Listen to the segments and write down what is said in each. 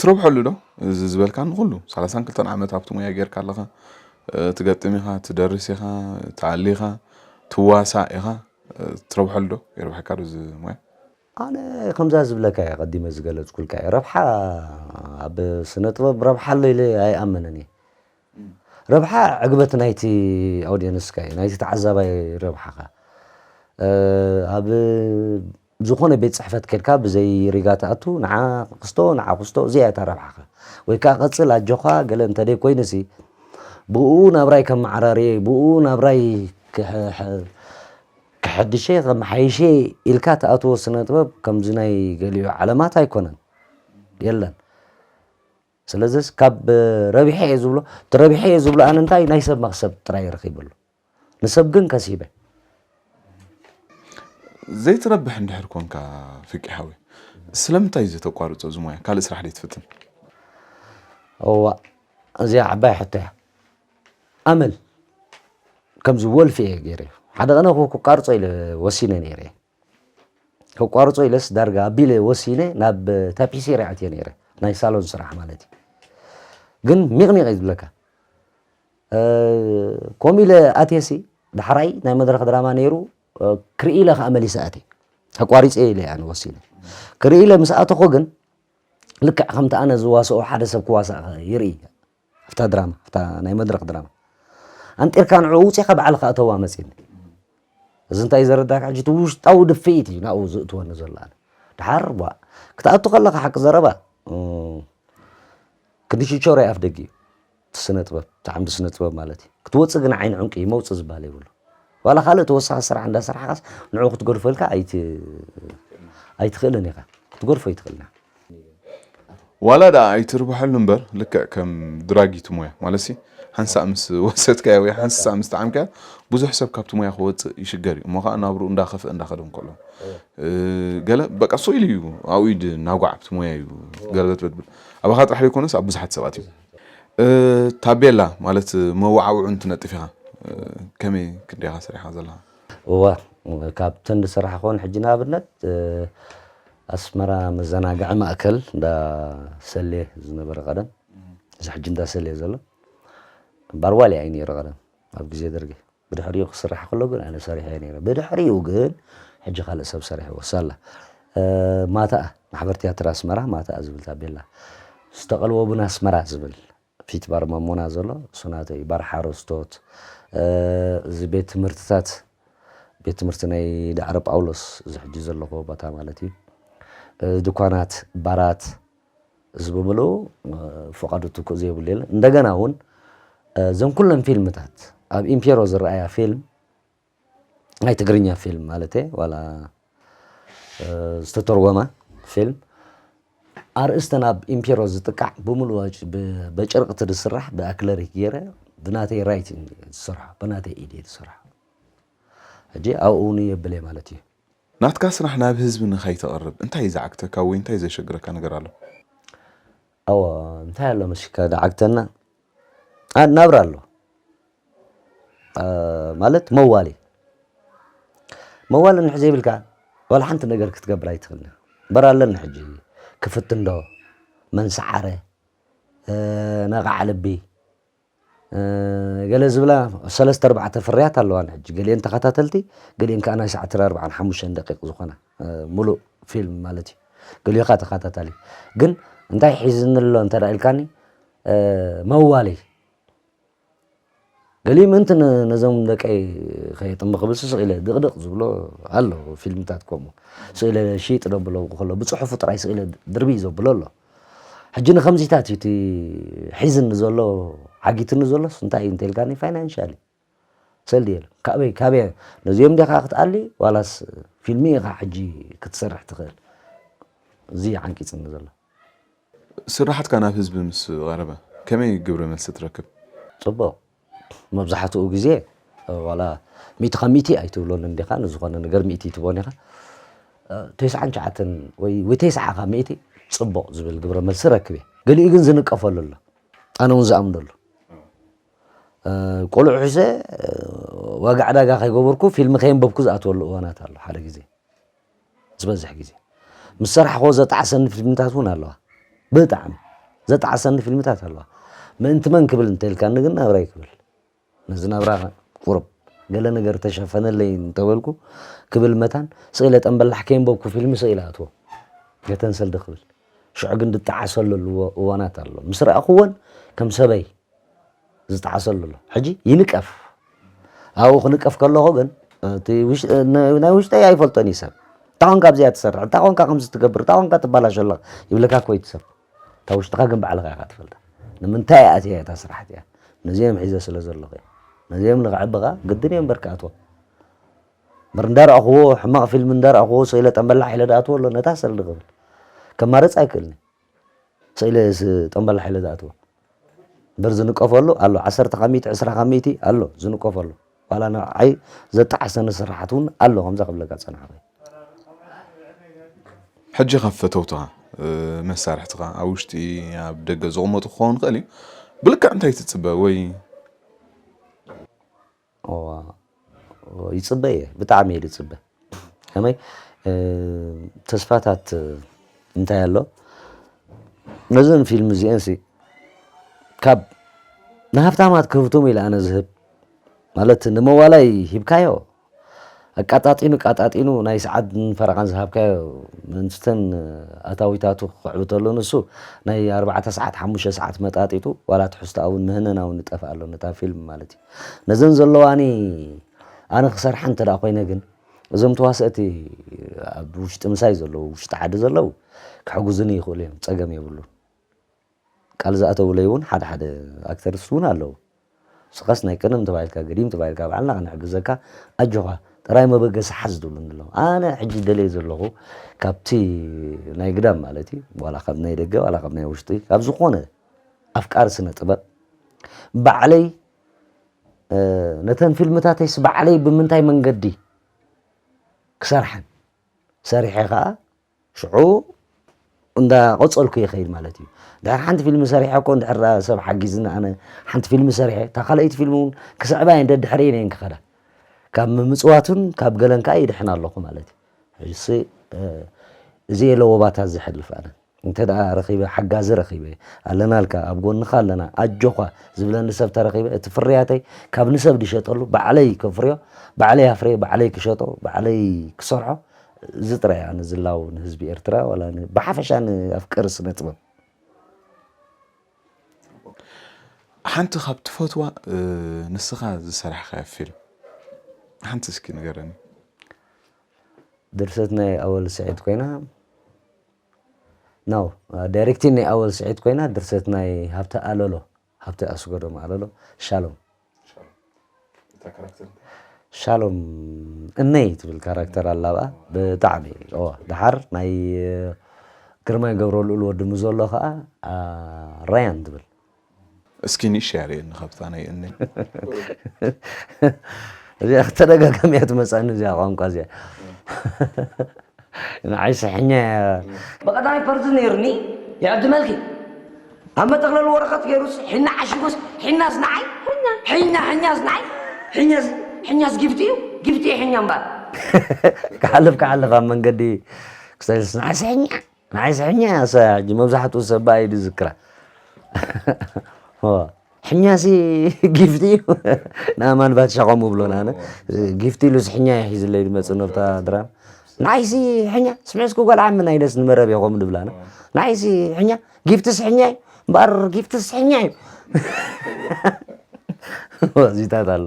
ትረብሐሉ ዶ? እዚ ዝበልካ ንኹሉ ሰላሳን ክልተን ዓመት ኣብቲ ሙያ ጌርካ ኣለኻ። እ፣ ትገጥም ኢኻ፣ ትደርስ ኢኻ፣ ትኣሊ ኢኻ፣ ትዋሳእ ኢኻ። እ፣ ትረብሐሉ ዶ? የርብሐካ ዶ እዚ ሙያ? ኣነ ከምዛ ዝብለካ እየ፣ ቀዲመ ዝገለጽኩልካ እየ። ረብሓ፣ ኣብ ስነ ጥበብ ረብሓ ኣሎ ኢለ ኣይኣምንን እየ። ረብሓ ዕግበት ናይቲ ኣውድየንስካ እዩ፣ ናይቲ ተዓዛባይ ረብሓኻ። እ፣ ኣብ ዝኾነ ቤት ጽሕፈት ከድካ ብዘይ ሪጋ ትኣቱ፣ ንዓ ክስቶ፣ ንዓ ክስቶ፣ እዚኣ እታ ረብሓኻ። ወይ ከኣ ቀጽል፣ ኣጆኻ፣ ገለ እንተ ደይ ኮይኑሲ፣ ብኡ ናብራይ ከመዓራርየ፣ ብኡ ናብራይ ክሕ-፣ ክሕ-፣ ክሕድሸ፣ ከመሓይሸ ኢልካ ትኣትዎ ስነ ጥበብ ከምዚ ናይ ገሊኡ ዓለማት ኣይኮነን። የለን። ስለዚስ ካብ ረቢሐ እየ ዝብሎ፣ እቲ ረቢሐ እየ ዝብሎ ኣነ እንታይ ናይ ሰብ መኽሰብ ጥራይ ረኺበሉ። ንሰብ ግን ከሲበ። ዘይትረብሕ እንድሕር ኮንካ ፍቂ ሓወይ፣ ስለምንታይ ዘተቋርጾ እዚ ሞያ? ካልእ ስራሕ ደይ ትፍትን? እዋ፣ እዚኣ ዓባይ ሕቶ እያ። ኣመል ከምዚ ወልፊ እየ ገይረ። ሓደ ቀነ እኮ ክቋርጾ ኢለ ወሲነ ነይረ። ከቋርጾ ኢለስ ዳርጋ ኣቢለ ወሲነ ናብ ታፒሴሪ ኣትየ ነይረ። ናይ ሳሎን ስራሕ ማለት እዩ። ግን ሚቕሚቕ እዩ ዝብለካ። እ፣ ከምኡ ኢለ ኣትየሲ፣ ዳሕራይ ናይ መድረኽ ድራማ ነይሩ፣ እ፣ ክርኢ ኢለ ከኣ መሊሰ ኣትየ። ኣቋሪጸ ኢለ ኣነ ወሲነ። ክርኢ ኢለ ምስ ኣተኹ ግን፣ ልክዕ ከምቲ ኣነ ዝዋስኦ ሓደ ሰብ ክዋሳእ ይርኢ። ኣብታ ድራማ፣ ኣብታ ናይ መድረኽ ድራማ። ኣንጢርካ ንዕኡ ውጺኻ ባዕልኻ እተዋ መጺኒ። እዚ እንታይ ዘረዳካ? ሕጂ እቲ ውሽጣዊ ድፍኢት እዩ ናብኡ ዝእትወኒ ዘሎ ኣነ። ድሓር፣ ቧ፣ ክትኣቱ ከለኻ ሓቂ ዘረባ፣ እ፣ ክንዲ ሽቾሮ ኣፍ ደጊ እዩ። እቲ ስነ ጥበብ፣ እቲ ዓምዲ ስነ ጥበብ ማለት እዩ። ክትወጽእ ግን ዓይኒ ዕንቂ እዩ፣ መውጽእ ዝበሃል የብሉ። ዋላ ካልእ ተወሳኺ ስራሕ እንዳሰራሕካስ ንዕኡ ክትገድፎ ኢልካ ኣይት-፣ ኣይትኽእልን ኢኻ። ክትገድፎ ኣይትኽእልን ኢኻ። ዋላ ደኣ ኣይትርብሐሉ እምበር፣ ልክዕ ከም ድራጊት ሞያ፣ ማለትሲ፣ ሓንሳእ ምስ ወሰድካዮ ወይ ሓንሳእ ምስ ጠዓምካዮ፣ ብዙሕ ሰብ ካብቲ ሞያ ክወጽእ ይሽገር እዩ። እሞ ኸኣ ናብርኡ እንዳኸፍአ እንዳኸደ እንከሎ፣ እ፣ ገለ በቃ ስቕ ኢሉ እዩ፣ ኣብኡ ኢድ እናጓዕ ኣብቲ ሞያ እዩ ገለበትበት ብል። ኣባኻ ጥራሕ ዘይኮነስ ኣብ ብዙሓት ሰባት እዩ። እ፣ ታቤላ ማለት መወዓውዑ እንትነጥፍ ኢኻ፣ እ፣ ከመይ ክንደይ ኢኻ ሰሪሕኻ ዘለኻ? እዋ፣ ካብተን ዝሰራሕኹወን ሕጂ ንኣብነት፣ እ፣ ኣስመራ መዘናግዒ ማእከል እንዳ ሰሌ ዝነበረ ቀደም፣ እዚ ሕጂ እንዳ ሰሌ ዘሎ፣ ባርዋልያ እዩ ነይሩ ቀደም ኣብ ግዜ ደርጊ። ብድሕሪኡ ክስራሕ ከሎ ግን ኣነ ሰሪሐ ነይረ። ብድሕሪኡ ግን ሕጂ ካልእ ሰብ ሰሪሕዎ። ሳላ፣ እ፣ ማታኣ፣ ማሕበር ትያትር ኣስመራ ማታኣ ዝብል ታቤላ፣ ዝተቐልወ ቡን ኣስመራ ዝብል ፊት ባር ማሞና ዘሎ፣ እሱ ናተይ እዩ። ባር ሓረስቶት፣ እ፣ እዚ ቤት ትምህርትታት፣ ቤት ትምህርቲ ናይ ዳዕሮ ጳውሎስ፣ እዚ ሕጂ ዘለኹዎ ቦታ ማለት እዩ። እ፣ ድኳናት፣ ባራት፣ እዚ ብምልኡ፣ እ፣ ፍቓዱ ትኩእ ዘይብሉ የለን። እንደገና እውን፣ እ፣ እዘን ኩለን ፊልምታት፣ ኣብ ኢምፔሮ ዝረኣያ ፊልም፣ ናይ ትግርኛ ፊልም ማለት እየ፣ ዋላ፣ እ፣ ዝተተርጎማ ፊልም፣ ኣርእስተን ኣብ ኢምፔሮ ዝጥቃዕ ብምልኡ ብ-፣ በጨርቅቲ ዝስራሕ ብኣክለሪክ ገይረ ብናተይ ራይት ዝሰርሖ፣ ብናተይ ኢድ እየ ዝሰርሖ። ሕጂ ኣብኡ እውን የብለይ ማለት እዩ። ናትካ ስራሕ ናብ ህዝቢ ንኸይተቕርብ እንታይ ዝዓግተካ ወይ እንታይ ዘሸግረካ ነገር ኣሎ? ኣዎ፣ እንታይ ኣሎ መሲልካ ዝዓግተና? ኣ፣ ናብራ ኣሎ። ኣ፣ ማለት መዋሊ። መዋሊ እንድሕር ዘይብልካ ዋላ ሓንቲ ነገር ክትገብር ኣይትኽእልን። እምበር ኣለኒ ሕጂ ክፍትንዶ፣ መንሰዓረ፣ እ፣ ነቓዕ ልቢ፣ እ፣ ገለ ዝብላ ሰለስተ ኣርባዕተ ፍርያት ኣለዋን ሕጂ። ገሊአን ተኸታተልቲ፣ ገሊአን ከኣ ናይ ሰዓት ኣርባዓን ሓሙሽተን ደቂቕ ዝኾና፣ እ፣ ሙሉእ ፊልም ማለት እዩ። ገሊኡ ከኣ ተኸታታሊ። ግን እንታይ ሒዝኒ ኣሎ እንተ ደኣ ኢልካኒ፣ እ፣ መዋሊ። ገሊኡ ምእንቲ ን-፣ ነዞም ደቀይ ከየጥሚ ክብል ስቕ ኢለ ድቕድቕ ዝብሎ ኣሎ፣ ፊልምታት ከምኡ። ስቕ ኢለ ሽይጥ ደብሎ ከሎ፣ ብጽሑፉ ጥራይ ስቕ ኢለ ድርብይ ዘብሎ ኣሎ። ሕጂ ንኸምዚታት እዩ እቲ ሒዝኒ ዘሎ፣ ዓጊትኒ ዘሎስ እንታይ እዩ እንተኢልካኒ፣ ፋይናንሻሊ። ሰልዲ የለን። ካበይ፣ ካበይ፣ ነዚኦም ዲኻ ክትኣሊ፣ ዋላስ ፊልሚ ኢኻ ሕጂ ክትሰርሕ ትኽእል? እዚ እዩ ዓንቂጽኒ ዘሎ። ስራሓትካ ናብ ህዝቢ ምስ ቀረበ፣ ከመይ ግብረ መልሲ ትረክብ? ጽቡቕ። መብዛሕትኡ ግዜ፣ ዋላ ሚእቲ ካብ ሚእቲ ኣይትብሎን እንዲኻ፣ ንዝኾነ ነገር ሚእቲ ትቦን ኢኻ። እ፣ ተስዓን ትሽዓተን ወይ፣ ወይ ተስዓ ካብ ሚእቲ ጽቡቕ ዝብል ግብረ መልሲ ረክብ እየ። ገሊኡ ግን ዝንቀፈሉ ኣሎ። ኣነ እውን ዝኣምነሉ። እ፣ ቆልዑ ሒዘ፣ እ፣ ዋጋ ዕዳጋ ከይገበርኩ፣ ፊልሚ ከየንበብኩ ዝኣትወሉ እዋናት ኣሎ ሓደ ግዜ። ዝበዝሕ ግዜ። ምስ ሰራሕክዎ ዘጣዕሰኒ ፊልምታት እውን ኣለዋ። ብጣዕሚ። ዘጣዕሰኒ ፊልምታት ኣለዋ። ምእንቲ መን ክብል እንተልካኒ ግን ናብራይ ክብል። ነዚ ናብራ ቁሩብ ገለ ነገር ተሸፈነለይ እንተበልኩ ክብል መታን ስኢለ ጠንበላሕ ከየንበብኩ ፊልሚ ስኢለ ኣትዎ። ገተን ሰልዲ ክብል። ሽዑ ግን ዝጠዓሰሉ እዋናት ኣሎ። ምስ ረኣኹወን ከም ሰበይ ዝጠዓሰሉ ኣሎ። ሕጂ ይንቀፍ። ኣብኡ ክንቀፍ ከለኹ ግን እቲ ውሽ-፣ ን-፣ ናይ ውሽጠይ ኣይፈልጦን እዩ ሰብ። እንታይ ኾንካ ኣብዚኣ ትሰርሕ? እንታይ ኾንካ ከምዚ ትገብር? እንታይ ኾንካ ትባላሾ ኣለኻ? ይብለካ እኮ እዩ እቲ ሰብ። እታ ውሽጥኻ ግን ባዕልኻ ኢኻ ትፈልጣ። ንምንታይ እያ እቲኣ እታ ስራሕ እቲኣ? ነዚኦም ሒዘ ስለ ዘለኹ እየ። ነዚኦም ንኽዕቢ ኸኣ ግድን እየ እምበር ክኣትዎ። እምበር እንዳረኣኹዎ፣ ሕማቕ ፊልም እንዳረኣኹዎ፣ ስኢለ ጠንበላሕ ኢለ ዝኣትዎ ኣሎ፣ ነታ ሰልዲ ክብል። ከማርጽ ኣይክእልን እየ። ስኢለ ስ-፣ ጠንበላሕ ኢለ ዝኣትዎ። እምበር ዝንቀፈሉ ኣሎ፣ ዓሰርተ ካብ ሚእቲ፣ ዕስራ ካብ ሚእቲ ኣሎ ዝንቀፈሉ። ዋላ ንዓይ ዘጣዕሰኒ ስራሓት እውን ኣሎ፣ ከምዛ ክብለካ ዝጸናሕኩ። ሕጂ ካብ ፈተውትኻ፣ እ፣ መሳርሕትኻ ኣብ ውሽጢ ኣብ ደገ ዝቕመጡ ክኸውን ይኽእል እዩ። ብልክዕ እንታይ ትጽበ ወይ? እዋ፣ ይጽበ እየ፣ ብጣዕሚ እየ ዝጽበ። ከመይ፣ እ፣ ተስፋታት እንታይ ኣሎ? ነዘን ፊልም እዚአን ሲ ካብ ንሃብታማት ክህብቶም ኢለ ኣነ ዝህብ። ማለት ንመዋላይ ሂብካዮ፣ ኣቃጣጢኑ ቃጣጢኑ ናይ ሰዓት ፈረቓን ዝሃብካዮ ምእንትተን ኣታዊታቱ ክዕብተሉ ንሱ ናይ ኣርባዕተ ሰዓት ሓሙሽተ ሰዓት መጣጢጡ ዋላ ትሕዝቶኣ እውን ምህነና እውን ይጠፍእ ኣሎ ነታ ፊልም ማለት እዩ። ነዘን ዘለዋኒ ኣነ ክሰርሓ እንተ ደኣ ኮይነ ግን እዞም ተዋሰእቲ ኣብ ውሽጢ ምሳይ ዘለዉ ውሽጢ ዓዲ ዘለዉ ክሕግዙኒ ይኽእሉ እዮም፣ ጸገም የብሉን። ቃል ዝኣተውለይ እውን ሓደ ሓደ ኣክተርስ እውን ኣለዉ። ስኸስ ናይ ቅድም ተባሂልካ ገዲም ተባሂልካ ባዕልና ክንሕግዘካ ኣጆኻ ጥራይ መበገሲ ሓዝ ዝብሉኒ ኣለዉ። ኣነ ሕጂ ደልየ ዘለኹ ካብቲ ናይ ግዳም ማለት እዩ ዋላ ካብ ናይ ደገ ዋላ ካብ ናይ ውሽጢ ካብ ዝኾነ ኣፍቃሪ ስነ ጥበብ ባዕለይ ነተን ፊልምታተይስ ባዕለይ ብምንታይ መንገዲ ክሰርሐን ሰሪሐ ከዓ ሽዑ እንዳቐፀልኩ ይኸይድ ማለት እዩ። ድሕር ሓንቲ ፊልሚ ሰሪሐ እኮ እንድሕር ሰብ ሓጊዝኒ ኣነ ሓንቲ ፊልሚ ሰሪሐ እታ ካልኣይቲ ፊልሚ እውን ክስዕባ እየ እንደ ድሕረይን እየን ክኸዳ ካብ ምምፅዋትን ካብ ገለን ከዓ ይድሕን ኣለኹ ማለት እዩ። ሕጅሲ እዚ የለ ወባታት ዝሕልፍ ኣነ እንተ ደኣ ረኺበ ሓጋዚ ረኺበ ኣለናልካ ኣብ ጎንኻ ኣለና ኣጆኻ ዝብለኒ ሰብ ተረኺበ እቲ ፍርያተይ ካብ ንሰብ ድሸጠሉ ባዕለይ ከፍርዮ ባዕለይ ኣፍርየ ባዕለይ ክሸጦ ባዕለይ ክሰርሖ እዚ ጥራይ ኣነ ዝላው ንህዝቢ ኤርትራ ዋላ ብሓፈሻ ንኣፍቀሪ ስነ ጥበብ። ሓንቲ ካብ ትፈትዋ ንስኻ ዝሰራሕካያ ፊልም ሓንቲ እስኪ ንገረኒ። ድርሰት ናይ ኣወል ስዒድ ኮይና ናው ዳይሬክቲን ናይ ኣወል ስዒድ ኮይና ድርሰት ናይ ሃብተ ኣለሎ ሃብተ ኣስገዶም ኣለሎ ሻሎም ሻሎም እነይ ትብል ካራክተር ኣላ ብኣ ብጣዕሚ እዋ ደሓር ናይ ግርማይ ገብረልኡል ወዲ ምዘሎ ከዓ ራያን ትብል እስኪ ንእሽተይ ኣርእየኒ ካብታ ናይ እነይ እዚኣ ተደጋጋሚ እያ ትመፅኣኒ እዚኣ ቋንቋ እዚኣ ንዓይ ስሕኛ እያ ብቐዳማይ ፐርዝ ነይሩኒ ይዕድመልኪ ኣብ መጠቕለሊ ወረቐት ገይሩስ ሒና ዓሽጉስ ሒናስ ንዓይ ሒና ሒኛስ ንዓይ ሒኛስ ጊፍቲ እዩ ጊፍቲ እዩ ሒኛ እምበር ክሓልፍ ክሓልፍ ኣብ መንገዲ ክሰልስ ንዓይ ስሕኛ ንዓይ ስሕኛ እያ እሳ ሕጂ መብዛሕትኡ ሰብ ብኣ እዩ ዝዝክራ ሕኛሲ ጊፍቲ እዩ ንኣማን ባትሻ ከምኡ ብሎና ኣነ ጊፍቲ ኢሉስ ሕኛ እዩ ሒዝለይ ዝመፅእ ነብታ ድራም ንዓይሲ ሕኛ ስምዕስኪ ጓል ዓሚ ናይ ደስ ንመረብ እየ ከምኡ ድብላና ንዓይሲ ሕኛ ጊፍትስ ሕኛ እዩ እምበኣር ጊፍትስ ሕኛ እዩ እዚታት ኣሎ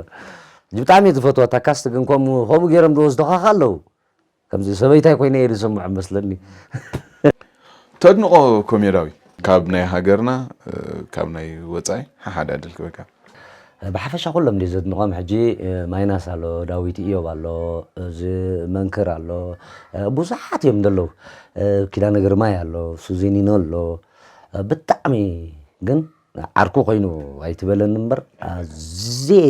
ብጣዕሚ እየ ዝፈትዋ እታ ካስት ግን ከምኡ ከምኡ ገይሮም ዝወስዱኻ ኣለዉ ከምዚ ሰበይታይ ኮይነ እየ ዝሰምዖ መስለኒ ተድንቆ ኮሜዳዊ ካብ ናይ ሃገርና ካብ ናይ ወፃኢ ሓሓደ ዕድል ክበካ ብሓፈሻ ኩሎም ድዩ ዘድንቖም ሕጂ ማይናስ ኣሎ ዳዊት እዮብ ኣሎ እዚ መንክር ኣሎ ብዙሓት እዮም ዘለዉ ኪዳነ ግርማይ ኣሎ ሱዚኒኖ ኣሎ ብጣዕሚ ግን ዓርኩ ኮይኑ ኣይትበለኒ እምበር ኣዝየ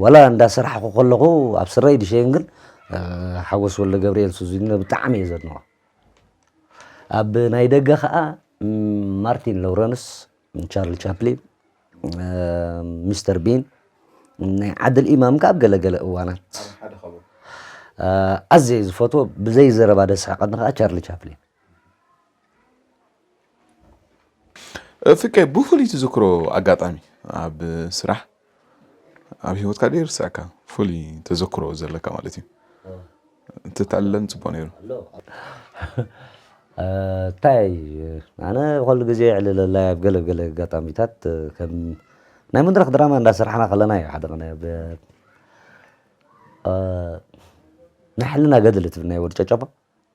ዋላ እንዳሰራሕኩ ከለኹ ኣብ ስረይ ድሸየን ግን ሓጎስ ወልደ ገብርኤል ሱዚኖ ብጣዕሚ እየ ዘድንቖ ኣብ ናይ ደገ ከዓ ማርቲን ሎረንስ ቻርሊ ቻፕሊን ሚስተር ቢን ናይ ዓድል ኢማም ከዓ ኣብ ገለገለ እዋናት ኣዝየ ዝፈትዎ ብዘይ ዘረባ ደስሕቀኒ ከዓ ቻርሊ ቻፕሊን ፍቀ ብፍሉይ ትዝክሮ ኣጋጣሚ ኣብ ስራሕ ኣብ ህይወትካ ደይርስዓካ ፍሉይ ተዘክሮ ዘለካ ማለት እዩ። እንተተኣለኒ ጽቡቕ ነይሩ። እንታይ ኣነ ኩሉ ግዜ የዕልለላ ኣብ ገለ ገለ ኣጋጣሚታት ከም ናይ መድረክ ድራማ እንዳሰራሕና ከለና እዩ ሓደ ቅነ ናይ ሕልና ገድሊ ትብል ናይ ወዲ ጨጨቦ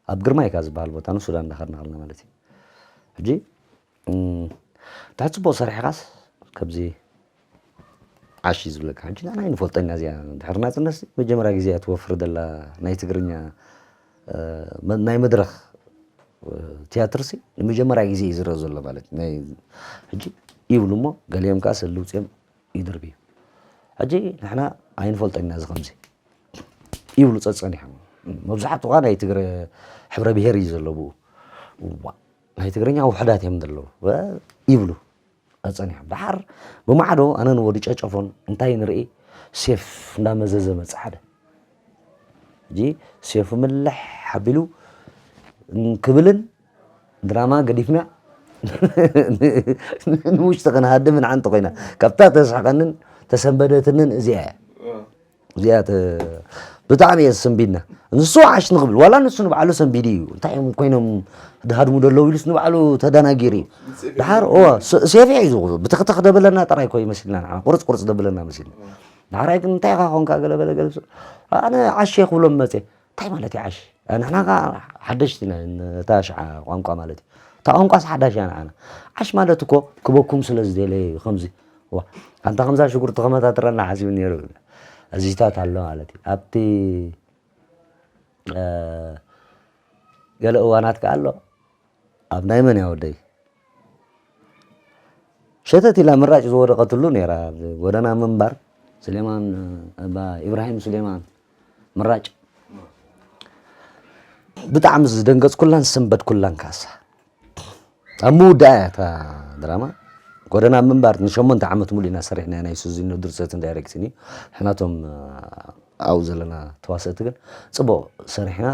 ኣብ ግርማይካ ዝበሃል ቦታ ንሱዳን እንዳኸድና ከለና ማለት እዩ። ሕጂ ትሕት ፅቡቅ ሰሪሕካስ ከምዚ ዓሽ እዩ ዝብለካ። ሕጂ ንዓና ኣይንፈልጦ ኢና እዚኣ ድሕሪ ናፅነት መጀመርያ ግዜ እያ ትወፍር ዘላ ናይ ትግርኛ ናይ መድረክ ትያትርሲ ንመጀመርያ ግዜ እዩ ዝረአ ዘሎ ማለት እዩ። ሕጂ ይብሉ እሞ ገሊኦም ከዓ ሰልውፅኦም ይድርብዩ። ሕጂ ንሕና ኣይንፈልጦ ኢና እዚ ከምዚ ይብሉ ፀፀኒሖም። መብዛሕትኡ ከዓ ናይ ትግረ ሕብረ ብሄር እዩ ዘሎ ብኡ። እዋ ናይ ትግርኛ ውሕዳት እዮም ዘለዉ ይብሉ ፀፀኒሖም። ደሓር ብማዕዶ ኣነን ወዲ ጨጨፎን እንታይ ንርኢ ሴፍ እንዳመዘዘ መፀ ሓደ። ሕጂ ሴፉ ምልሕ ሓቢሉ ክብልን ድራማ ገዲፍና ንውሽጢ ክንሃድምን ሓንቲ ኮይና ካብታ ተስሕቀንን ተሰንበደትንን እዚኣ እያ። እዚኣ ብጣዕሚ እየ ዝሰንቢድና። ንሱ ዓሽ ንኽብል ዋላ ንሱ ንባዕሉ ሰንቢዱ እዩ። እንታይ እዮም ኮይኖም ድሃድሙ ደለዉ ኢሉስ ንባዕሉ ተደናጊሩ እዩ። ድሓር እወ ሴፍ እዩ ብትኽትኽ ደብለና ጥራይ ኮ ይመስልና ንዓና ቁርፅ ቁርፅ ደብለና መሲልና። ድሓራይ ግን እንታይ ኢኻ ኮንካ ገለ በለ ገለ ኣነ ዓሽ እየ ክብሎም መፀ እንታይ ማለት እዩ ዓሽ? ንሕና ከ ሓደሽቲ ኢና ነታ ሽዓ ቋንቋ ማለት እዩ። እታ ቋንቋስ ሓዳሽ እያ ንዓና። ዓሽ ማለት እኮ ክበኩም ስለ ዝደለየ እዩ ከምዚ። ዋ ኣንታ ከምዛ ሽጉርቲ ከመታትረና ሓሲቡ ነይሩ። እዚታት ኣሎ ማለት እዩ። ኣብቲ ገለ እዋናት ከ ኣሎ ኣብ ናይ መን እያ ወደይ ሸተት ኢላ ምራጭ ዝወደቐትሉ ነይራ ጎደና ምንባር ስሌማን እባ ኢብራሂም ስሌማን ምራጭ ብጣዕሚ ዝደንገፅኩላን ዝሰንበድኩላን ካሳ ኣብ ምውዳእ እያ እታ ድራማ ጎደና ምንባር ንሸሞንተ ዓመት ሙሉ ኢና ሰሪሕና ናይ ሱዚኖ ድርሰትን ዳይሬክትን እዩ ሕናቶም ኣብኡ ዘለና ተዋሰእቲ ግን ፅቡቅ ሰሪሕና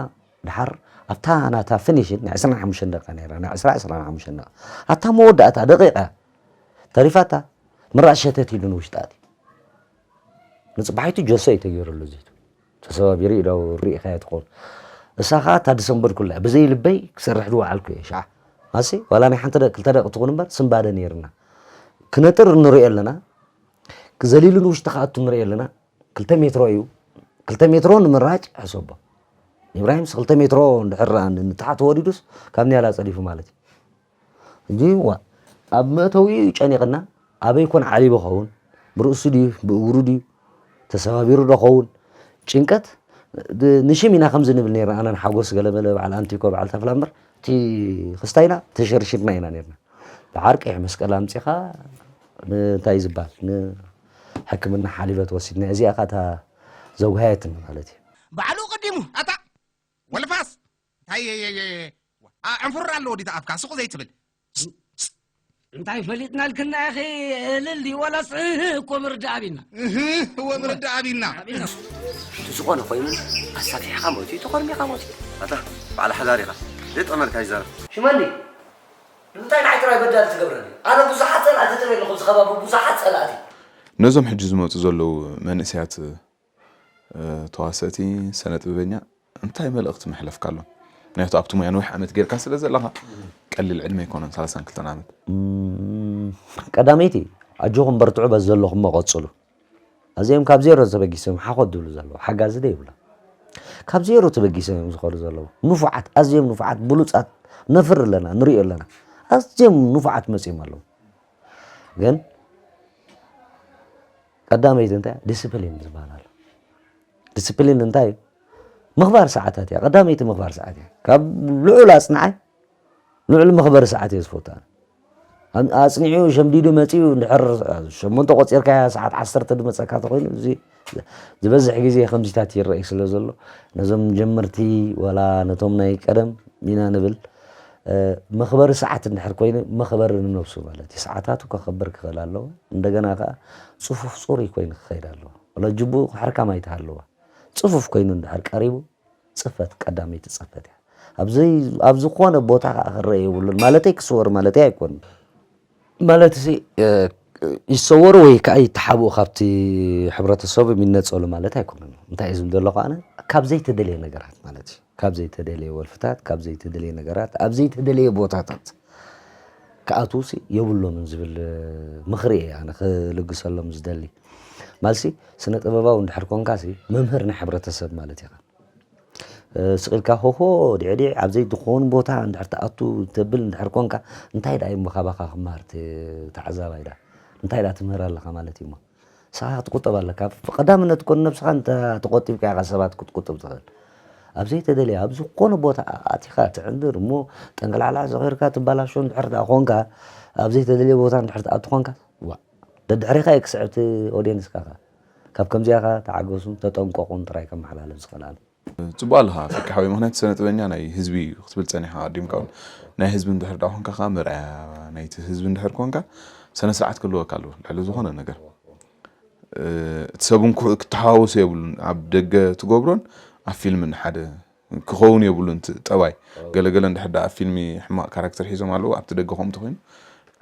ድሓር ኣብታ ናታ ፊኒሽን ናይ ዕስራን ሓሙሽተን ደቂቃ ነይራ ናይ ዕስራ ዕስራን ሓሙሽተን ደቂቃ ኣብታ መወዳእታ ደቂቃ ተሪፋታ ምራጭ ሸተት ኢሉ ንውሽጢ ኣትዩ ንፅባሒቱ ጀሶ እዩ ተገይሩሉ ዘይቱ ተሰባቢሩ ኢዳው ርኢኻዮ ትኸውን እሳ ከዓ እታ ድሰንበድኩላ ብዘይ ልበይ ክሰርሕ ዝወዓልኩ እየ ሻዓ ኣሲ ዋላ ናይ ሓንቲ ደቂ ክልተ ደቂ ትኹን እምበር ስንባደ ነይርና ክነጥር ንሪኦ ኣለና ዘሊሉ ንውሽጢ ክኣቱ ንሪኦ ኣለና ክልተ ሜትሮ እዩ ክልተ ሜትሮ ንምራጭ ሕሰቦ ኢብራሂምስ ክልተ ሜትሮ እንድሕር ንታሕቲ ወሪዱስ ካብ ኒያላ ፀዲፉ ማለት እዩ ሕጂ ዋ ኣብ መእተዊኡ ጨኒቕና ኣበይ ኮን ዓሊቡ ኸውን ብርእሱ ድዩ ብእግሩ ድዩ ተሰባቢሩ ዶ ኸውን ጭንቀት ንሽም ኢና ከምዚ ንብል ነርና ኣነን ሓጎስ ገለመለ በዓል ኣንቲኮ በዓል ተፍላ እምበር እቲ ክስታይና ተሸርሽርና ኢና ነርና ደሓር ቀይሕ መስቀል ኣምፂኻ እንታይ ዝበሃል ንሕክምና ሓሊበት ወሲድና እዚኣ ካ እታ ዘጉሃየትኒ ማለት እዩ ባዕሉ ቀዲሙ ኣታ ወልፋስ እንታይ ዕንፍር ኣለዎ ዲታ ኣፍካ ስቕ ዘይትብል እንታይ ፈሊጥናልክና ኢኺ እልል ድዩ ወላስ እህ እኮ ምርዳእ ኣቢና እህ እወ ምርዳእ ኣቢና እቲ ዝኾነ ኮይኑ ኣሳፊሕኻ ሞት እዩ ተኾርሚኻ ሞት እዩ ኣታ በዓል ሓዳር ኢኻ ዘይጠቕመልካ ይዛረብ ሽመኒ ንምንታይ ንዓይ ጥራይ በዳሊ ትገብረኒ ኣነ ብዙሓት ፀላእቲ ጥረ ኣለኹ ኣብዚ ከባቢ ብዙሓት ፀላእቲ ነዞም ሕጂ ዝመፁ ዘለዉ መንእሰያት ተዋሰእቲ፣ ሰነ ጥበበኛ እንታይ መልእኽቲ መሕለፍካሎም? ምክንያቱ ኣብቲ ሙያ ነዊሕ ዓመት ጌርካ ስለ ዘለኻ ቀሊል ዕድመ ኣይኮነን ሰላሳን ክልተን ዓመት። ቀዳመይቲ ኣጆኹም በርትዑ በዚ ዘለኹሞ ቀጽሉ። ኣዚኦም ካብ ዜሮ ተበጊሶም ሓኾት ዝብሉ ዘለዉ ሓጋዚ ደይብሎም። ካብ ዜሮ ተበጊሶም እዮም ዝኸዱ ዘለዉ ንፉዓት ኣዝዮም ንፉዓት ብሉጻት ነፍሪ ኣለና ንሪኦ ኣለና ኣዝዮም ንፉዓት መጺኦም ኣለዉ። ግን ቀዳመይቲ እንታይ ዲስፕሊን ዝበሃል ኣሎ። ዲስፕሊን እንታይ እዩ? ምኽባር ሰዓታት እያ። ቀዳመይቲ ምኽባር ሰዓት እያ። ካብ ልዑል ኣጽንዓይ ልዑል መኽበሪ ሰዓት እየ ዝፈቱ ኣነ። ኣጽኒዑ ሸምዲዱ መጺኡ እንድሕር ሸሞንተ ቆጺርካያ ሰዓት ዓሰርተ ዝመጸካ ተኾይኑ እዚ ዝበዝሕ ግዜ ከምዚታት ይረኣይ ስለ ዘሎ ነዞም ጀመርቲ ወላ ነቶም ናይ ቀደም ኢና ንብል መኽበሪ ሰዓት እንድሕር ኮይኑ መኽበሪ ንነብሱ ማለት እዩ። ሰዓታቱ ከኽብር ክኽእል ኣለዎ። እንደገና ከዓ ፅፉፍ ፅሩይ ኮይኑ ክኸይድ ኣለዎ። ወላ ጅቡኡ ሕርካም ኣይትሃልዋ። ፅፉፍ ኮይኑ እንድሕር ቀሪቡ ፅፈት ቀዳመይቲ ፅፈት እያ። ኣብ ዝኾነ ቦታ ከዓ ክረአ የብሉን ማለተይ ክስወር ማለተይ ኣይኮንን። ማለት እዚ ይሰወሩ ወይ ከዓ ይተሓብኡ ካብቲ ሕብረተሰቡ ይነፀሉ ማለት ኣይኮነን። እንታይ እዩ ዝብል ዘለኹ ኣነ፣ ካብ ዘይተደለየ ነገራት ማለት እዩ። ካብ ዘይተደለየ ወልፍታት፣ ካብ ዘይተደለየ ነገራት፣ ኣብ ዘይተደለየ ቦታታት ክኣትዉ የብሎምን ዝብል ምኽሪ እየ ኣነ ክልግሰሎም ዝደሊ። ማለትሲ ስነ ጥበባዊ እንድሕር ኮንካ መምህር ናይ ሕብረተሰብ ማለት ኢኻ። ስቕ ኢልካ ሆሆ ዲዕዲዕ ኣብ ዘይትኾን ቦታ እንድሕር ትኣቱ ተብል እንድሕር ኮንካ፣ እንታይ ደኣ እሞ ካባኻ ክመሃር እቲ ተዓዛባይ ደኣ እንታይ ደኣ ትምህር ኣለኻ ማለት እዩ እሞ ንስኻ ክትቁጠብ ኣለካ። ቀዳምነት እኮ ንነብስኻ እንተ ተቆጢብካ ኢኻ ሰባት ክትቁጥብ ትኽእል። ኣብ ዘይተደለየ ኣብ ዝኾነ ቦታ ኣቲኻ ትዕንድር እሞ ጠንቀላዕላዕ ሰኺርካ ትባላሾ እንድሕር ደኣ ኮንካ፣ ኣብ ዘይተደለየ ቦታ እንድሕር ትኣቱ ኮንካ፣ ዋ ደድሕሪኻ እየ ክስዕብ እቲ ኦድየንስካ ከ ካብ ከምዚኣ ከ ተዓገሱን ተጠንቀቑን ጥራይ ከመሓላልፍ ዝኽእል ኣነ። ጽቡቕ ኣለኻ ፍቂ ሓወይ፣ ምኽንያቱ ስነ ጥበበኛ ናይ ህዝቢ እዩ ክትብል ጸኒሕካ ኣቐዲምካ እውን። ናይ ህዝቢ እንድሕር ደኣ ኮንካ ከኣ መርኣያ ናይቲ ህዝቢ እንድሕር ኮንካ ስነ ስርዓት ክህልወካ ኣለዎ ልዕሊ ዝኾነ ነገር። እቲ ሰብ እውን ክተሓዋወሶ የብሉን፣ ኣብ ደገ ትገብሮን ኣብ ፊልም ሓደ ክኸውን የብሉን እቲ ጠባይ። ገለገለ እንድሕር ደኣ ኣብ ፊልሚ ሕማቕ ካራክተር ሒዞም ኣለዉ፣ ኣብቲ ደገ ከምኡ ተኾይኑ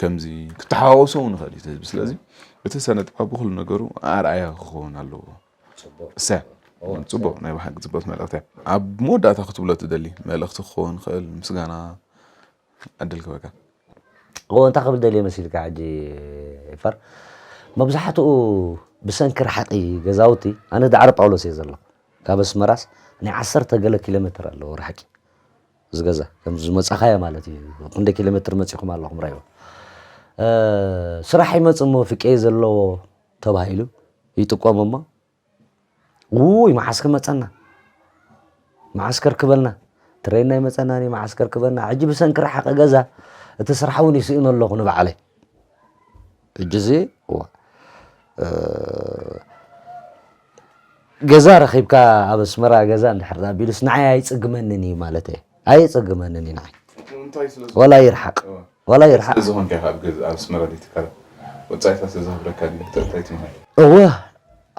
ከምዚ ክተሓዋወሶ እውን ይኽእል እዩ እቲ ህዝቢ። ስለዚ እቲ ሰነ ጥበብ ብኹሉ ነገሩ ኣርኣያ ክኸውን ኣለዎ። እሰ ጽቡቕ ናይ ብሓቂ ጽቡቕቲ መልእኽቲ እያ። ኣብ መወዳእታ ክትብሎ ትደሊ መልእኽቲ ክኸውን ይኽእል ምስጋና ዕድል ክበካ። እዎ እንታይ ክብል ደልየ መሲልካ ሕጂ ኤፋር መብዛሕትኡ ብሰንኪ ርሓቂ ገዛውቲ ኣነ ዳዕሮ ጳውሎስ እየ ዘለኹ ካብ ኣስመራስ ናይ ዓሰርተ ገለ ኪሎ ሜትር ኣለዎ ርሓቂ እዚ ገዛ ከም ዝመጻኻዮ ማለት እዩ ክንደይ ኪሎ ሜትር መጺኹም ኣለኹም ራይዎ ስራሕ ይመጽእ እሞ ፍቄ ዘለዎ ተባሂሉ ይጥቆም እሞ ውይ መዓስ ክመፀና መዓስ ከርክበልና ትሬን ናይ መፀናኒ መዓስ ከርክበና ሕጂ ብሰንኪ ረሓቂ ገዛ እቲ ስራሕ እውን ይስእኖ ኣለኹ ንባዕለይ ሕጂ እዚ እዋ ገዛ ረኺብካ ኣብ ኣስመራ ገዛ እንድሕር ኣቢሉስ ንዓይ ኣይፅግመንን እዩ ማለት እየ ኣይፅግመንን እዩ ንዓይ ዋላ ይርሓቕ ዋላ ይርሓቕ ስለዝኾንካ ኢኻ ኣብ ገዛ ኣብ ኣስመራ ዘይትካረ ወፃኢታት ስለዝሃብረካ ድዩ እንታይ ትምህር እወ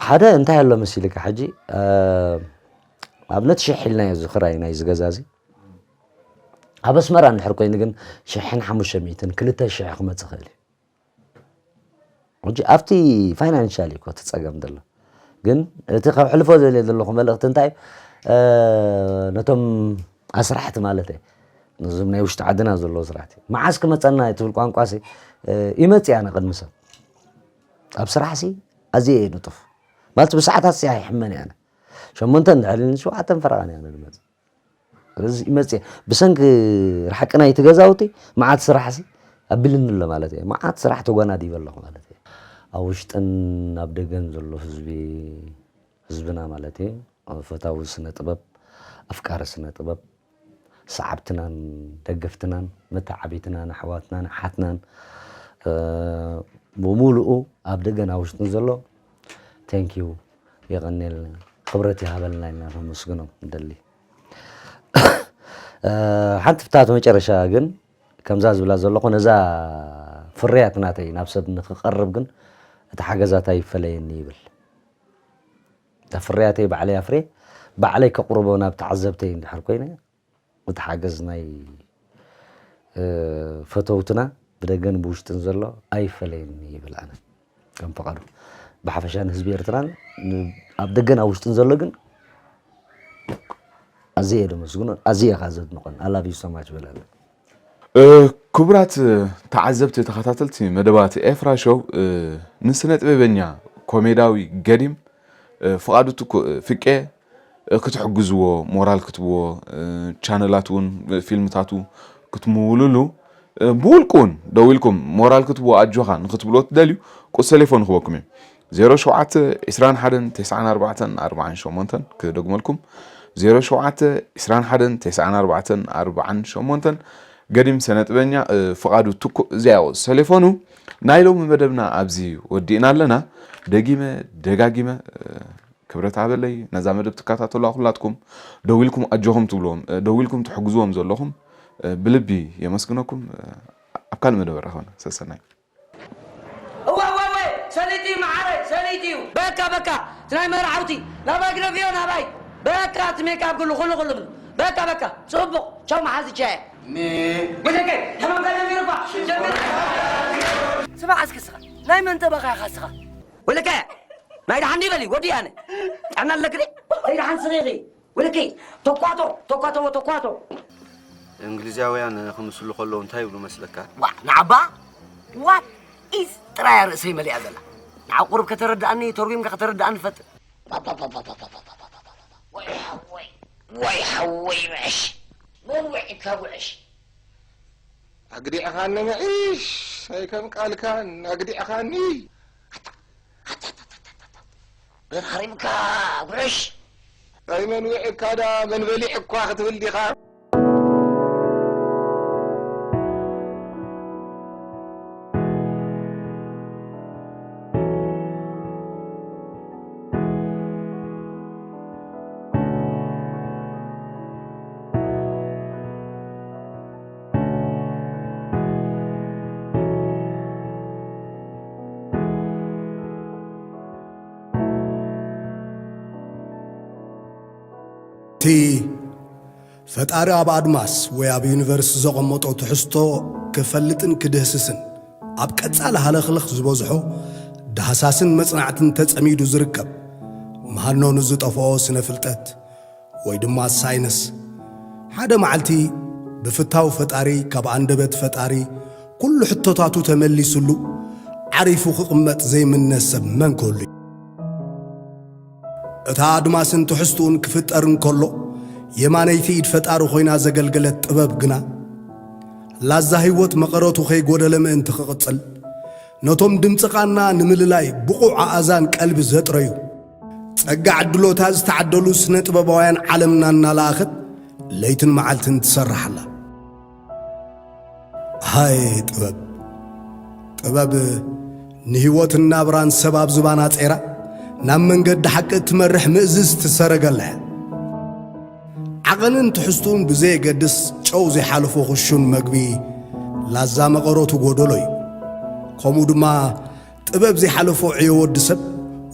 ሓደ እንታይ ኣሎ መሲልካ ሕጂ ኣብነት ሽሕ ኢልናዮ እዚ ክራይ ናይዚ ገዛ እዚ ኣብ ኣስመራ እንድሕር ኮይኑ ግን ሽሕን ሓሙሽተ ሚእትን ክልተ ሽሕ ክመፅእ ክእል እዩ ሕጂ ኣብቲ ፋይናንሻል እዩ እቲ ፀገም ዘሎ ግን እቲ ካብ ሕልፎ ዘለ ዘለኹ መልእክቲ እንታይ ነቶም ኣስራሕቲ ማለት እየ ነዞም ናይ ውሽጢ ዓድና ዘለዉ ስራሕቲ መዓስ ክመፀና ትብል ቋንቋ ይመፅእ ኣነ ቅድሚ ሰብ ኣብ ስራሕ ሲ ኣዝየ እየ ንጡፍ ማለት ብሰዓታት ሲ ኣይሕመን እየ ኣነ ሸሞንተ እንድሕር ኢሉኒ ሸውዓተን ፈረቓን እየ ኣነ ዝመፅእ ስለዚ ይመፅእ ብሰንኪ ርሓቂ ናይቲ ገዛውቲ መዓት ስራሕ ሲ ኣቢልኒ ኣሎ ማለት እየ መዓት ስራሕ ተጓናዲበ ኣለኹ ማለት እየ ኣብ ውሽጥን ኣብ ደገን ዘሎ ህዝቢ ህዝብና ማለት እዩ ፈታዊ ስነ ጥበብ ኣፍቃሪ ስነ ጥበብ ሰዓብትናን ደገፍትናን መተዓቢትናን ኣሕዋትናን ኣሓትናን ብሙሉኡ ኣብ ደገን ኣብ ውሽጥን ዘሎ thank you የቐንየልና ክብረት ይሃበልና ኢልና ከመስግኖም ንደሊ ሓንቲ ፍታት መጨረሻ ግን ከምዛ ዝብላ ዘለኹ ነዛ ፍርያት ናተይ ናብ ሰብ ንክቐርብ ግን እቲ ሓገዛታ ይፈለየኒ ይብል እታ ፍርያተይ ባዕለይ ኣፍርየ ባዕለይ ከቕርቦ ናብ ተዓዘብተይ እንድሕር ኮይነ እቲ ሓገዝ ናይ ፈተውትና ብደገን ብውሽጥን ዘሎ ኣይፈለየኒ ይብል ኣነ ከም ፈቓዱ ብሓፈሻ ንህዝቢ ኤርትራን ኣብ ደገን ኣብ ውሽጥን ዘሎ ግን ኣዝየ እየ ደመስግኖን ኣዝየ እየ ከዓ ዘድንቆን ኣላቭ ዩ ሶማች በለለ ክቡራት ተዓዘብቲ ተኸታተልቲ መደባት ኤፍራ ሾው ንስነ ጥበበኛ ኮሜዳዊ ገዲም ፍቓዱ ፍቄ ክትሕግዝዎ ሞራል ክትብዎ ቻነላት እውን ፊልምታቱ ክትምውልሉ ብውልቂ እውን ደው ኢልኩም ሞራል ክትብዎ ኣጆኻ ንክትብልዎ ትደልዩ ቁስ ቴሌፎን ንክበኩም እዩ 07 21 94 48 ክደግመልኩም 07 21 94 48 ገዲም ሰነጥበኛ ፍቓዱ ትኩእ እዚኣ ቁስ ቴሌፎኑ ናይ ሎሚ መደብና ኣብዚ ወዲእና ኣለና ደጊመ ደጋጊመ ክብረት ሃበለይ ነዛ መደብ ትከታተሉ ኩላትኩም ደው ኢልኩም ኣጆኹም ትብልዎም ደው ኢልኩም ትሕግዝዎም ዘለኹም ብልቢ የመስግነኩም ኣብ ካልእ መደብ ራኸብና ሰሰናይ እወ እወ እወ ሰሊጥ እዩ መዓረይ ሰሊጥ እዩ በቃ በቃ እቲ ናይ መርዓውቲ ናባይ ግደፍዮ ናባይ በቃ እቲ ሜካፕ ኩሉ ኩሉ ኩሉ በቃ በቃ ጽቡቕ ቻው መሓዝቻየ ወደቀ ሕማም ከለሚሩባ ጀሚሩ ስማዕ እስኪ ስኻ፣ ናይ መን ጠበኻ ኢኻ ስኻ? ወለከ፣ ናይ ደሓን ዲበሊ፣ ወዲ ኣነ። ጥዕና ኣለክ ዲ? ናይ ደሓን ስኺ ኢኺ። ወለከ፣ ተኳቶ፣ ተኳቶ፣ ተኳቶ። እንግሊዛውያን ክምስሉ ከለዉ እንታይ ይብሉ መስለካ? ዋ፣ ንዓባ? ዋት ኢዝ ጥራያ ርእሰይ መሊኣ ዘላ። ንዓ ቁሩብ ከተረድኣኒ፣ ተርጒምካ ከተረድኣኒ ፈትን። ወይ ሓወይ፣ ወይ ሓወይ ምዕሽ። መን ውዒካ ውዕሽ? ኣግዲዕኻኒ ምዕሽ፣ ኣይከም ቃልካን ኣግዲዕኻኒ። በራሪምካ ጉዕሽ። ኣይ መን ውዒካ ዳ መን በሊዕኳ ክትብል ዲኻ? እቲ ፈጣሪ ኣብ ኣድማስ ወይ ኣብ ዩኒቨርስ ዘቐመጦ ትሕዝቶ ክፈልጥን ክድህስስን ኣብ ቀጻሊ ሃለኽለኽ ዝበዝሖ ዳህሳስን መጽናዕትን ተጸሚዱ ዝርከብ፣ ምሃኖ ንዝጠፍኦ ስነ ፍልጠት ወይ ድማ ሳይንስ፣ ሓደ መዓልቲ ብፍታው ፈጣሪ ካብ ኣንደበት ፈጣሪ ኩሉ ሕቶታቱ ተመሊሱሉ ዓሪፉ ክቕመጥ ዘይምነ ሰብ መን ክህሉ እዩ? እታ ኣድማስን ትሕዝትኡን ክፍጠር እንከሎ የማነይቲ ኢድ ፈጣሪ ኮይና ዘገልገለት ጥበብ ግና ላዛ ህይወት መቐረቱ ከይጎደለ ምእንቲ ክቕጽል ነቶም ድምፂ ቃና ንምልላይ ብቑዕ ኣእዛን ቀልቢ ዘጥረዩ ጸጋ ዕድሎታ ዝተዓደሉ ስነ ጥበባውያን ዓለምና እናለኣኸት ለይትን መዓልትን ትሰርሕ ኣላ። ሃይ ጥበብ! ጥበብ ንህይወትን ናብራን ሰብ ኣብ ዝባና ጼራ ናብ መንገዲ ሓቂ እትመርሕ ምእዝዝቲ ሰረገላ እያ። ዓቐንን ትሕዝትኡን ብዘየገድስ ጨው ዘይሓለፎ ክሹን መግቢ ላዛ መቐረቱ ጎደሎ እዩ። ከምኡ ድማ ጥበብ ዘይሓለፎ ዕዮ ወዲ ሰብ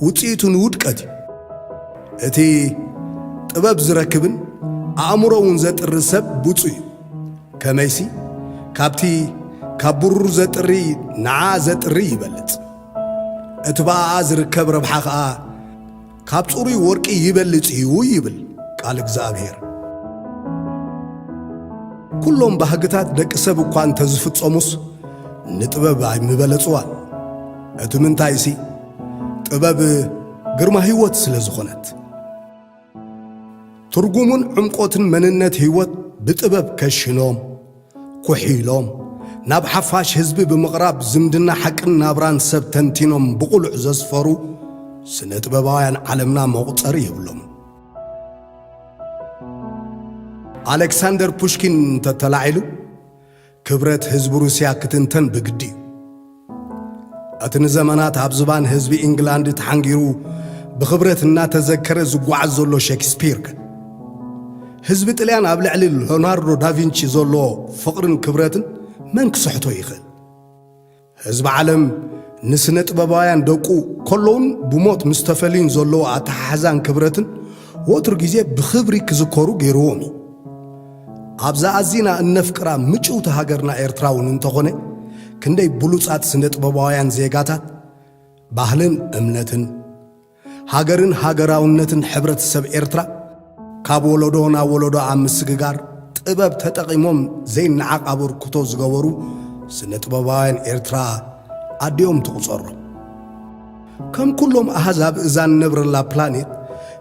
ውጽኢቱ ንውድቀት እዩ። እቲ ጥበብ ዝረክብን ኣእምሮ እውን ዘጥሪ ሰብ ብፁዕ እዩ። ከመይሲ ካብቲ ካብ ብሩር ዘጥሪ ንዓ ዘጥሪ ይበልጽ። እቲ ብኣኣ ዝርከብ ረብሓ ኸኣ ካብ ጽሩይ ወርቂ ይበልጽ እዩ ይብል ቃል እግዚኣብሔር። ኩሎም ባህግታት ደቂ ሰብ እኳ እንተዝፍጸሙስ ንጥበብ ኣይምበለጽዋን። እቲ ምንታይሲ ጥበብ ግርማ ህይወት ስለ ዝኾነት። ትርጉሙን ዕምቆትን መንነት ህይወት ብጥበብ ከሽኖም፣ ኩሒሎም፣ ናብ ሓፋሽ ህዝቢ ብምቕራብ ዝምድና ሓቅን ናብራን ሰብ ተንቲኖም ብቕሉዕ ዘስፈሩ ስነ ጥበባውያን ዓለምና መቑጸሪ የብሎምን። ኣሌክሳንደር ፑሽኪን እንተተላዒሉ ክብረት ህዝቢ ሩስያ ክትንተን ብግዲ እዩ። እቲ ንዘመናት ኣብ ዝባን ህዝቢ ኢንግላንድ ተሓንጊሩ ብኽብረት እናተዘከረ ዝጓዓዝ ዘሎ ሸክስፒር ከ? ህዝቢ ጥልያን ኣብ ልዕሊ ሊዮናርዶ ዳቪንቺ ዘለዎ ፍቕርን ክብረትን መን ክስሕቶ ይኽእል? ህዝቢ ዓለም ንስነ ጥበባውያን ደቁ ከለውን ብሞት ምስ ተፈልዩን ዘለዎ ኣተሓሕዛን ክብረትን ወትሩ ግዜ ብኽብሪ ክዝከሩ ገይርዎም እዩ። ኣብዛ ኣዚና እነፍቅራ ምጭውቲ ሃገርና ኤርትራ እውን እንተኾነ ክንደይ ብሉጻት ስነ ጥበባውያን ዜጋታት ባህልን እምነትን ሃገርን ሃገራውነትን ሕብረተሰብ ኤርትራ ካብ ወለዶ ናብ ወለዶ ኣብ ምስግጋር ጥበብ ተጠቒሞም ዘይነዓቕ ኣበርክቶ ዝገበሩ ስነ ጥበባውያን ኤርትራ ኣዲኦም ትቑጸሮም። ከም ኩሎም ኣሃዛብ እዛ ንነብረላ ፕላኔት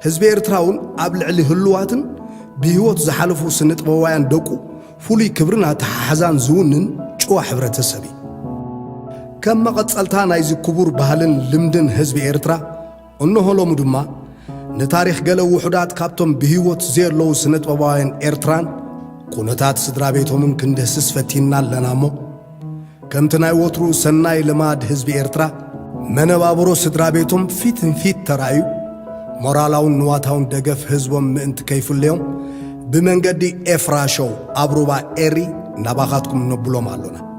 ህዝቢ ኤርትራ እውን ኣብ ልዕሊ ህልዋትን ብህይወት ዝሓለፉ ስነ ጥበባውያን ደቁ ፍሉይ ክብርን ኣተሓሕዛን ዝውንን ጭዋ ሕብረተሰብ እዩ። ከም መቐጸልታ ናይዚ ክቡር ባህልን ልምድን ህዝቢ ኤርትራ እንሆ ሎሚ ድማ ንታሪኽ ገለ ውሑዳት ካብቶም ብህይወት ዘየለዉ ስነ ጥበባውያን ኤርትራን ኩነታት ስድራ ቤቶምን ክንድህስስ ፈቲንና ኣለና እሞ ከምቲ ናይ ወትሩ ሰናይ ልማድ ህዝቢ ኤርትራ መነባብሮ ስድራ ቤቶም ፊት ንፊት ተራእዩ ሞራላውን ንዋታውን ደገፍ ህዝቦም ምእንቲ ከይፍለዮም ብመንገዲ ኤፍራ ሾው ኣብ ሩባ ኤሪ ናባኻትኩም ነብሎም ኣሎና።